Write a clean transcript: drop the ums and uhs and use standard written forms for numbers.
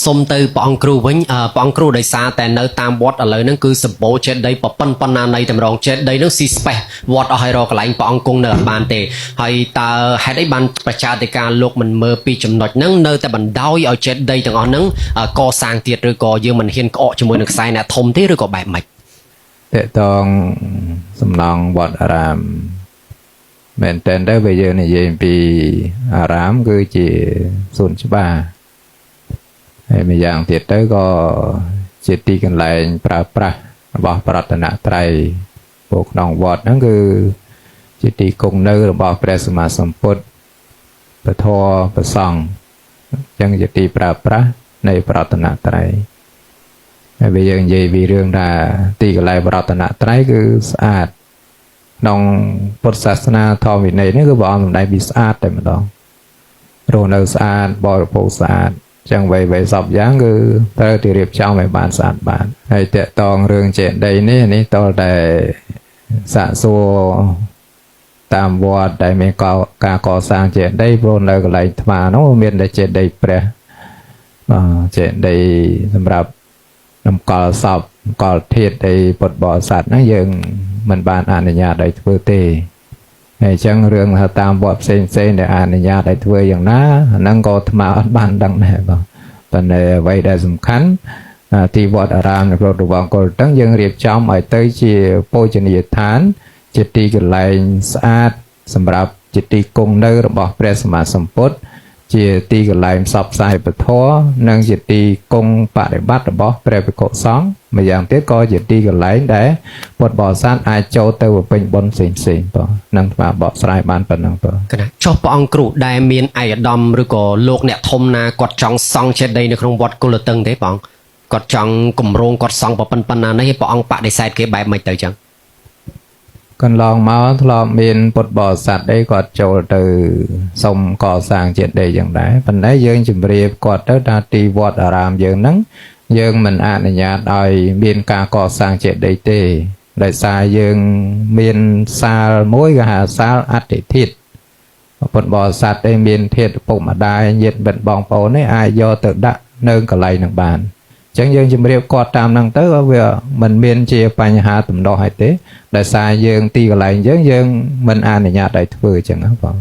សុំទៅព្រះអង្គគ្រូវិញព្រះអង្គគ្រូដោយសារតែនៅតាមវត្តឥឡូវហ្នឹងគឺសម្បូរចេតិយប្រប៉ុនប៉ុណ្ណានៃតម្រងចេតិយហ្នឹងស៊ីស្បេះវត្តអស់ហើយរកកន្លែងព្រះអង្គគង់នៅអត់បានទេហើយតើហេតុអីបានប្រជាធិការលោកមិនមើលពីចំណុចហ្នឹងនៅតែបណ្ដោយឲ្យចេតិយទាំងអស់ហ្នឹងកសាងទៀតឬក៏យើងមិនហ៊ានក្អកជាមួយនឹងខ្សែអ្នកធំទេឬក៏បែបម៉េច តកតងសំណងវត្តអារាមមែនតើទៅបើយើងនិយាយអំពីអារាមគឺជាសួនច្បារហើយម្យ៉ាងទៀតទៅក៏ជាទីកន្លែងប្រើប្រាស់របស់ប្រតនត្រ័យពួកក្នុងវត្តហ្នឹងគឺជាទីគង់នៅរបស់ព្រះសម្មាសម្ពុទ្ធពធប្រសង្ឃអញ្ចឹងជាទីប្រើប្រាស់នៃប្រតនត្រ័យហើយបើយើងនិយាយពីរឿងថាទីកន្លែងប្រតនត្រ័យគឺស្អាតក្នុងពុទ្ធសាសនាធម៌វិន័យនេះគឺព្រះអង្គសម្ដែងពីស្អាតតែម្ដងរស់នៅស្អាតបរិភោគស្អាតចឹងអ្វីៗសពយ៉ាងគឺត្រូវតែរៀបចំឲ្យបានស្អាតបានហើយតកតងរឿងចេតិយនេះនេះតលតែសាកសួរតាមវត្តដែលមានការកសាងចេតិយព្រោះនៅកន្លែងថ្មនោះមានតែចេតិយព្រះបាទចេតិយសម្រាប់តម្កល់សពតម្កល់ធាតុអីពុទ្ធបរិស័ទហ្នឹងយើងមិនបានអនុញ្ញាតឲ្យធ្វើទេហើយអញ្ចឹងរឿងថាតាមវត្តផ្សេងផ្សេងដែលអនុញ្ញាតឲ្យធ្វើយ៉ាងណាអាហ្នឹងក៏អាត្មាអត់បានដឹងដែរបាទប៉ុន្តែអ្វីដែលសំខាន់ទីវត្តអារាមនៅក្នុងរបងកុលតឹងយើងរៀបចំឲ្យទៅជាពោជនីយដ្ឋាន ជាទីកន្លែងស្អាតសម្រាប់ជាទីគង់នៅរបស់ព្រះសម្មាសម្ពុទ្ធជាទីកន្លែងផ្សព្វផ្សាយពធនិងជាទីគង់បដិបត្តិរបស់ព្រះភិក្ខុសង្ឃម្យ៉ាងទៀតក៏ជាទីកន្លែងដែលពុទ្ធបរិស័ទអាចចូលទៅបំពេញបុណ្យផ្សេងផ្សេងៗបងនឹងថ្មបកស្រាយបានប៉ុណ្ណឹងបង កណាចុះព្រះអង្គគ្រូដែលមានឯកឧត្តមឬក៏លោកអ្នកធំណាគាត់ចង់សង់ចេតិយនៅក្នុងវត្តគុលតឹងទេព្រះអង្គគាត់ចង់គម្រោងគាត់សង់ប្រប៉ុនប៉ុណ្ណានេះព្រះអង្គបដិសេធគេបែបម៉េចទៅចឹង កន្លងមកធ្លាប់មានពុទ្ធបរិស័ទអីគាត់ចូលទៅសុំកសាងចេតិយយ៉ាងដែរប៉ុន្តែយើងជម្រាបគាត់ទៅថាទីវត្តអារាមយើងហ្នឹងយើងមិនអនុញ្ញាតឲ្យមានការកសាងចេតិយទេដោយសារយើងមានសាលមួយគេហៅសាលអដ្ឋិធាតុពុទ្ធបរិស័ទអីមានធាតុឪពុកម្ដាយញាតិមិត្តបងប្អូននេះអាចយកទៅដាក់នៅកន្លែងហ្នឹងបានអញ្ចឹងយើងជម្រាបគាត់តាមហ្នឹងទៅក៏វាមិនមានជាបញ្ហាទំនាស់អីទេដោយសារយើងទីកន្លែងយើងយើងមិនអនុញ្ញាតឲ្យធ្វើអញ្ចឹងណាបង